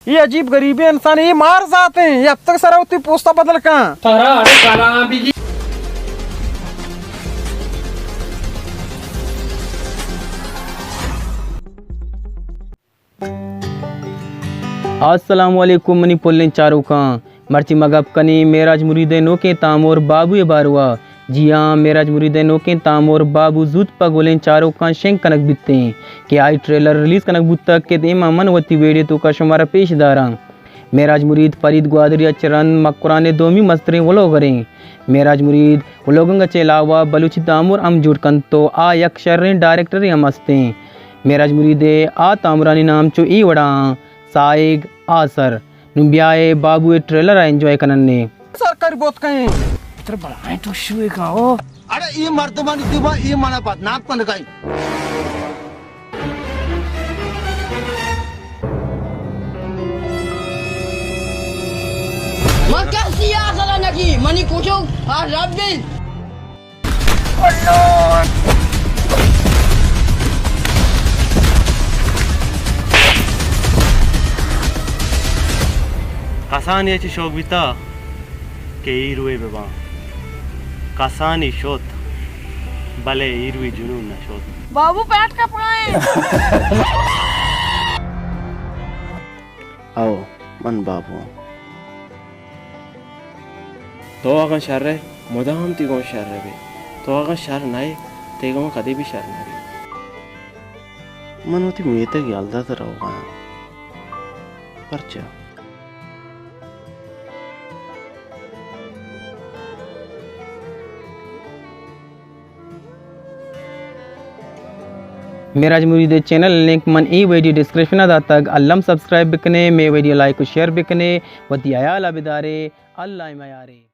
اے عجیب غریبیں انسان، اے مار ذات ایں، اے اب تک سرا وتی پوستا بدل کن۔ ترا اڑے کلام بگی۔ السلام علیکم منی پلیں چاروکاں، مرچی ما گپ کنیں معراج مرید ءِ نوکیں تامر بابو ءِ باروا۔ جی ہاں، معراج مرید ءِ نوکیں تامر بابو زوت پہ گلیں چاروکاں شنگ کنگ بیتیں کہ آئی ٹریلر ریلیز کنگ بوتگ کہ دیما من وتی ویڈیو توکا شمارا پیش داراں۔ معراج مرید فرید گوادری ءَ چہ رند مکران ءِ دومی مستریں ولوگریں۔ معراج مرید ولوگنگ ءَ چہ علاوہ بلوچی تامر ہم جوڑ کنت تو آ یک شریں ڈائریکٹرے ہم ہستیں۔ معراج مرید ءِ آ تامرانی نام چو اے وڑا آں، سائیگ، آسر۔ نوں بیائے بابو ءِ ٹریلر ءَ انجوائے کننے۔ سرکاری بوت کئیں۔ پتر بلائیں ٹوشوے کا او۔ اڑے اے مردمانی دیما اے منا بدنام کنگائی۔ من کسی آسرا نگی، منی کچک آ رب بیت۔ کسانی چہ شوق بیتا کہ ہیروے بباں۔ کسانی شت، بلے ہیروی جنون نہ شت۔ بابو پیٹ کپگائیں۔ او، من بابو آں۔ تو اگاں شر ئے، مدام تئی گوں شر بی۔ تو اگاں شر نہ ئے، تئی گوں کدی بھی شر نہ بی۔ من وتی میتگ یلدات ءَ روگ ءَ آں۔ پرچا؟ معراج مرید ءِ چینل ءِ لنک من اے ویڈیو ڈسکرپشن ءَ داتگ، الم سبسکرائب بکنے، مے ویڈیو لائک و شیئر بکنے، وتی حیال ءَ بدارے، اللہ ءِ میارے۔